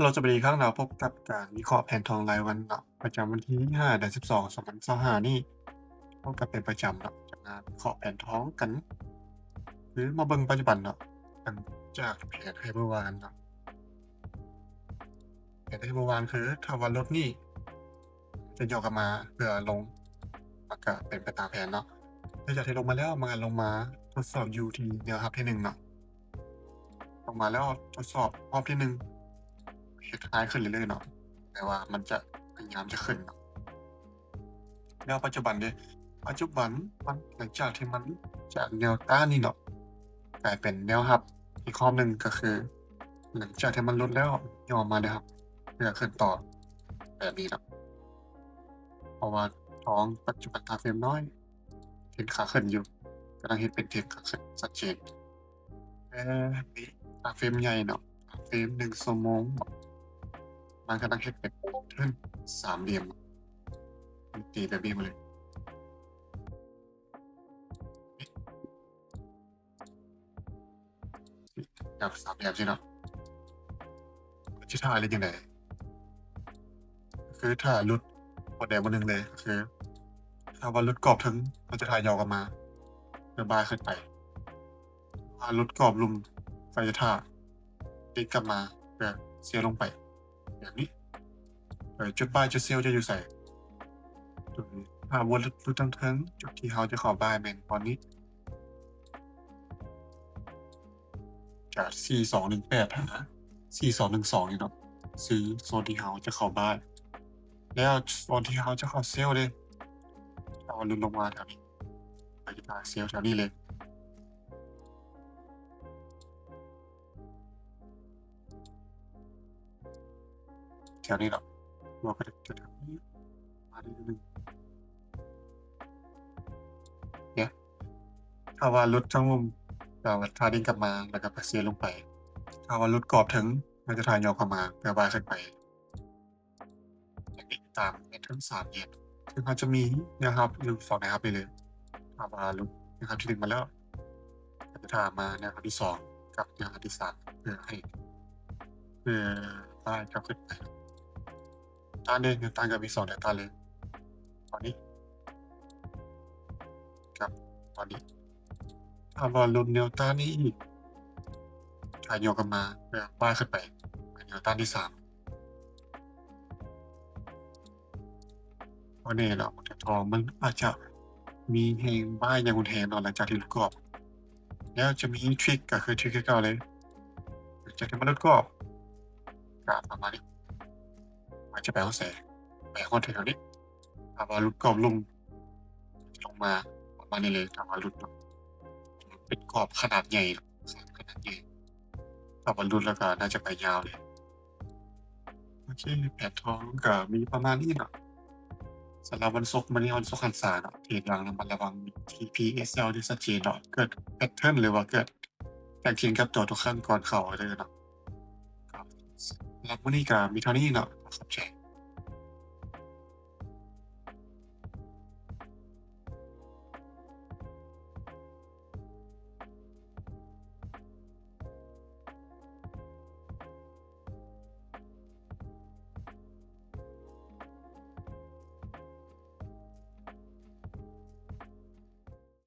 ເຮົາສະບາຍດີອີກຄັ້ງເນາະ, ພົບກັບການວິເຄາະແຜນທອງລາຍວັນເນາະ ປະຈຳວັນທີຫ້າ ເດືອນສິບສອງ ສອງພັນຊາວຫ້ານີ້ ພົບກັນເປັນປະຈຳເນາະ, ຈະມາວິເຄາະແຜນທອງກັນ ຄືມາເບິ່ງປັດຈຸບັນເນາະ. ຫຼັງຈາກແຜນໄຮເບີວານເນາະ, ແຜນໄຮເບີວານຄື ຖ້າວ່າຫຼຸດນີ້ຈະຫຍໍ້ກັບມາເພື່ອລົງ, ມັນກະເປັນໄປຕາມແຜນເນາະ. ຫຼັງຈາກທີ່ລົງມາແລ້ວ ມັນກະລົງມາທົດສອບຢູ່ທີ່ແນວຮັບທີໜຶ່ງເນາະ. ລົງມາແລ້ວທົດສອບຮອບທີໜຶ່ງ ເຮັດໄຮຂຶ້ນເລື້ອຍໆເນາະ, ແຕ່ວ່າມັນຈະພະຍາຍາມຈະຂຶ້ນເນາະ. ແລ້ວປັດຈຸບັນເດ ປັດຈຸບັນມັນ ຫຼັງຈາກທີ່ມັນຈາກແນວຕ້ານນີ້ເນາະ ກາຍເປັນແນວຮັບອີກຮອບໜຶ່ງ, ກໍຄືຫຼັງຈາກທີ່ມັນຫຼຸດແລ້ວຫຍໍ້ມາເດ້ ເພື່ອຂຶ້ນຕໍ່ແບບນີ້ເນາະ. ເພາະວ່າທອງປັດຈຸບັນທາມເຟຣມນ້ອຍ ເທຣນຂາຂຶ້ນຢູ່, ກຳລັງເຮັດເປັນເທຣນຂາຂຶ້ນຊັດເຈນ. ແຕ່ນີ້ ທາມເຟຣມໃຫຍ່ເນາະ, ທາມເຟຣມໜຶ່ງຊົ່ວໂມງ ມັນກຳລັງເຮັດເປັນເທິນສາມຫຼ່ຽມ, ມັນຕີແບບນີ້ມາເລີຍ, ແບບສາມຫຼ່ຽມຊີ້ເນາະ. ມັນຊິຖ່າຍໄດ້ຈັ່ງໃດ? ຄືຖ້າຫຼຸດບ່ອນໃດບ່ອນໜຶ່ງເລີຍ, ຄືຖ້າວ່າຫຼຸດກອບເທິງ ມັນຈະຖ່າຍຫຍໍ້ກັບມາເພື່ອບາຍຂຶ້ນໄປ, ຖ້າຫຼຸດກອບລຸ່ມ ກໍຈະຖ່າຍເດ້ງກັບມາເພື່ອເຊວລົງໄປແບບນີ້. ເອີ ຈຸດບາຍຈຸດເຊວຈະຢູ່ໃສ? ຕົງນີ້ ຖ້າວ່າຫຼຸດ ຫຼຸດທາງເທິງ ຈຸດທີ່ເຮົາຈະເຂົ້າບາຍແມ່ນບ່ອນນີ້ ຈາກສີ່ສອງໜຶ່ງແປດຫາສີ່ສອງໜຶ່ງສອງນີ້ເນາະ, ຄືໂຊນທີ່ເຮົາຈະເຂົ້າບາຍ. ແລ້ວໂຊນທີ່ເຮົາຈະເຂົ້າເຊວເດ້, ເຮົາຫຼຸດລົງມາແຖວນີ້ ເຮົາຈະມາເຊວແຖວນີ້ເລີຍ, ແຖວນີ້ເນາະ, ບວກກັນແຖວນີ້ມານິດໜຶ່ງ. ເນຍ ຖ້າວ່າຫຼຸດທາງລຸ່ມ ກໍຖ່າຍເດ້ງກັບມາ ແລ້ວກໍໄປເຊວລົງໄປ. ຖ້າວ່າຫຼຸດກອບເທິງ ມັນຈະຖ່າຍຫຍໍ້ເຂົ້າມາ ເພື່ອບາຍຂຶ້ນໄປ. ແຕ່ນີ້ຕາມເປັນເທິງສາມແຍກ ເຊິ່ງເຮົາຈະມີແນວຮັບຢູ່ສອງແນວຮັບນີ້ເລີຍ. ຖ້າວ່າຫຼຸດແນວຮັບທີໜຶ່ງມາແລ້ວ ເຮົາຈະຖ່າຍມາແນວຮັບທີສອງກັບແນວຮັບທີສາມ ເພື່ອໃຫ້ ເພື່ອບາຍກັບຂຶ້ນໄປ. ຕ້ານເດ້ ແນວຕ້ານກໍມີສອງແນວຕ້ານເລີຍ, ຕອນນີ້ ກັບຕອນນີ້. ຖ້າວ່າຫຼຸດແນວຕ້ານນີ້ອີກ ຖ່າຍຫຍໍ້ກັບມາເພື່ອບາຍຂຶ້ນໄປ ເປັນແນວຕ້ານທີສາມ. ບໍ່ແນ່ເນາະ, ແຕ່ທອງມັນອາດຈະມີແຮງບາຍຢ່າງຮຸນແຮງເນາະ ຫຼັງຈາກທີ່ຫຼຸດກອບ. ແລ້ວຈະມີທຣິກ ກໍຄືທຣິກຄືເກົ່າເລີຍ, ຫຼັງຈາກທີ່ມັນຫຼຸດກອບ ກໍປະມານນີ້. ມັນຈະໄປຮອດໃສ? ໄປຮອດແຖວໆນີ້. ຖ້າວ່າຫຼຸດກອບລົງ ລົງມາປະມານນີ້ເລີຍ. ຖ້າວ່າຫຼຸດເນາະ ເປັນກອບຂະໜາດໃຫຍ່ເນາະ, ຂະໜາດໃຫຍ່. ຖ້າວ່າຫຼຸດແລ້ວກໍໜ້າຈະໄປຍາວເລີຍ. ໂອເຄ ແຜນທອງກໍມີປະມານນີ້ເນາະ. ສຳລັບວັນສຸກ, ມື້ນີ້ວັນສຸກຫັນສາເນາະ, ເທຣດຢ່າງລະມັດລະວັງ ທີ ພີ ເອສ ແອລ ທີ່ຊັດເຈນເນາະ, ເກີດແພັດເທີນ ຫຼືວ່າເກີດການເຂືອນກັບຕົວທຸກຄັ້ງກ່ອນເຂົ້າເດີເນາະ. ກໍສຳລັບມື້ນີ້ກໍມີເທົ່ານີ້ເນາະ, ຂອບໃຈ.